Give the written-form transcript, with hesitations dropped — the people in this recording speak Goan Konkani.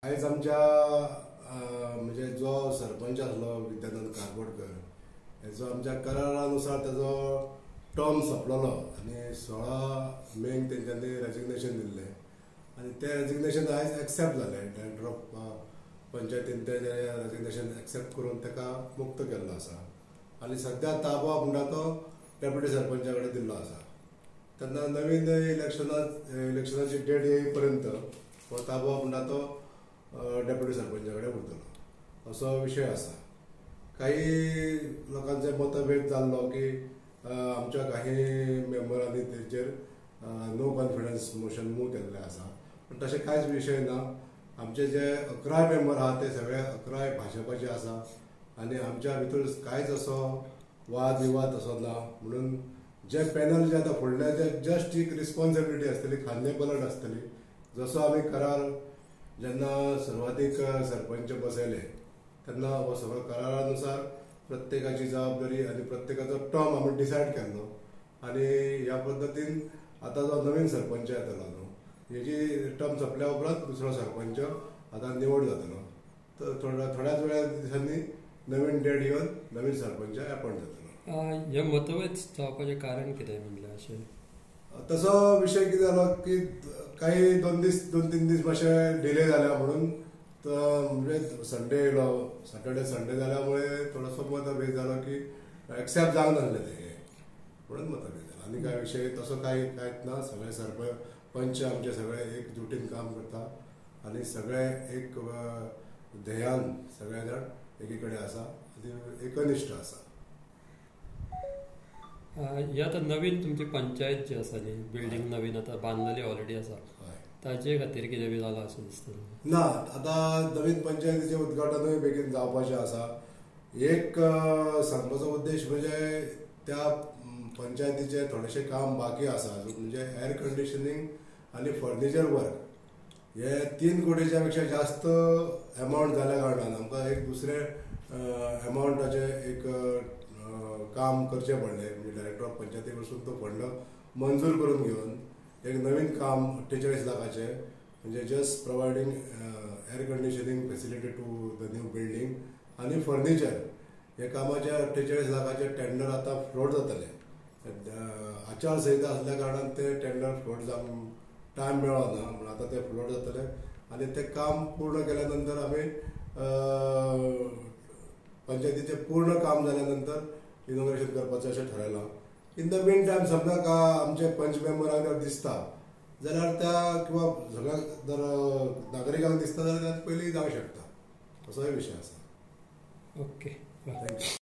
आयज आमच्या म्हणजे जो सरपंच आसलो विद्यानंद कारबोटकर हेजो आमच्या करारानुसार ताजो टर्म सोंपलेलो आनी 16 मेक तेंच्यांनी रेजिग्नेशन दिल्लें आनी तें रेजिग्नेशन आयज एक्सेप्ट जालें. डायरेक्टर ऑफ पंचायतीन तें रेजिग्नेशन एक्सेप्ट करून ताका मुक्त केल्लो आसा आनी सद्या ताबो म्हणटा तो डेप्युटी सरपंचा कडेन दिल्लो आसा. तेन्ना नवीन इलेक्शनाची डेट येई पर्यंत हो ताबो म्हणटा तो डेप्युटी सरपंचा कडेन उरतलो असो विशय आसा. काही लोकांचे मतभेद जाल्लो की आमच्या काही मेंबरांनी तेचेर नो कॉन्फिडन्स मोशन मूव केल्लें आसा, पूण तशें कांयच विशय ना. आमचे जे 11 मेंबर आहा ते सगळे 11 भाजपाचे आसा आनी आमच्या भितर कांयच असो वाद विवाद असो ना. म्हणून जे पॅनल जे आतां फुडले जे जस्ट एक रिस्पॉन्सिबिलिटी आसतली, खांदे पलट आसतली. जसो आमी करार जेन्ना सुरवातीक सरपंच बसयले तेन्ना हो सगळो करारानुसार प्रत्येकाची जबाबदारी आनी प्रत्येकाचो टर्म आमी डिसायड केल्लो आनी ह्या पद्दतीन आतां जो नवीन सरपंच येतलो न्हू हेजी टर्म सोंपल्या उपरांत दुसरो सरपंच आतां निवड जातलो. तर थोड्याच वेळा दिसांनी नवीन डेट येवन नवीन सरपंच एपॉयंट जातलो. हे मतभेद जावपाचें कारण कितें म्हणल्यार अशें तसो विशय कितें जालो की काही 2-3 दीस मातशे डिले जाल्या म्हणून म्हणजे संडे येयलो, सॅटर्डे संडे जाल्यामुळे थोडोसो मतभेद जालो की एक्सेप्ट जावंक नासलें तें, म्हणून मतभेद जालो. आनी काय विशय तसो कांय कांयच ना. सगळे सरपंच आमचे सगळे एकजुटीन काम करता आनी सगळे एक ध्येयान सगळे जाण एकी कडेन आसा आनी एकनिश्ठ आसा. ही आतां नवीन तुमची पंचायत जी आसा न्ही, बिल्डींग नवीन आतां बांदलेली ऑलरेडी आसा, ताजे खातीर कितें बी जालां अशें दिसता? ना, आतां नवीन पंचायतीचें उद्घाटनूय बेगीन जावपाचें आसा. एक सांगपाचो उद्देश म्हणजे त्या पंचायतीचें थोडेशें काम बाकी आसा, म्हणजे एअर कंडिशनींग आनी फर्निचर वर्क हे 3 कोटीच्या पेक्षा जास्त एमावंट जाल्या कारणान आमकां एक दुसरें एमावंटाचें एक काम करचें पडलें. म्हणजे डायरेक्टर ऑफ पंचायती कडसून तो फंड मंजूर करून घेवन एक नवीन काम 48 लाखाचें म्हणजे just providing air conditioning facility to the new building आनी फर्निचर हे कामाचे 48 लाखाचे टेंडर आतां फ्लोट जातलें. आचारसंहिता आसल्या कारणान ते टेंडर फ्लोट जावंक टायम मेळ्ळो ना, म्हणून आतां ते फ्लोट जातले आनी तें काम पूर्ण केल्या नंतर आमी पंचायतीचें पूर्ण काम जाल्या नंतर इनॉग्रेशन करपाचें अशें ठरयलां. इन the mean time समजा का आमचे पंच मेंबरांक जर दिसता जाल्यार त्या किंवा सगळ्या जर नागरिकांक दिसता जाल्यार त्यात पयलीं जावंक शकता, असोय विशय आसा. Okay, thank you.